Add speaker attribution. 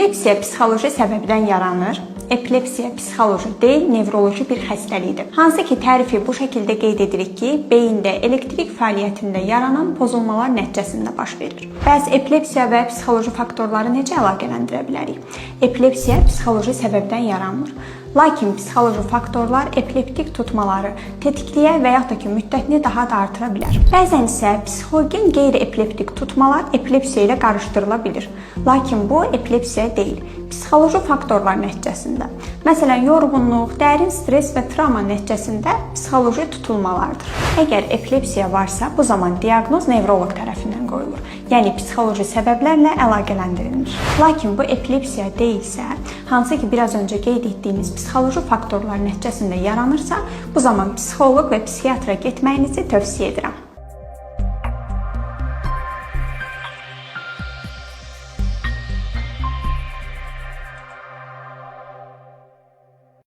Speaker 1: Epilepsiya psixoloji səbəbdən yaranır. Epilepsiya psixoloji deyil, nevroloji bir xəstəlikdir. Hansı ki, tərifi bu şəkildə qeyd edirik ki, beyində elektrik fəaliyyətində yaranan pozulmalar nəticəsində baş verir. Bəs epilepsiya və psixoloji faktorları necə əlaqələndirə bilərik? Epilepsiya psixoloji səbəbdən yaranmır. Lakin psixoloji faktorlar epileptik tutmaları tetikləyə və yaxud da ki, müddətini daha da artıra bilər. Bəzən isə psixogen qeyri-epileptik tutmalar epilepsiya ilə qarışdırıla bilir. Lakin bu epilepsiya deyil. Psixoloji faktorlar nəticəsində, məsələn, yorğunluq, dərin stres və travma nəticəsində psixoloji tutulmalardır. Əgər epilepsiya varsa, bu zaman diaqnoz nevroloq tərəfindən qoyulur. Yəni psixoloji səbəblərlə əlaqələndirilir. Lakin bu epilepsiya deyilsə, hansı ki biraz öncə qeyd etdiyimiz psixoloji faktorlar nəticəsində yaranırsa, bu zaman psixoloq və psixiatra getməyinizi tövsiyə edirəm.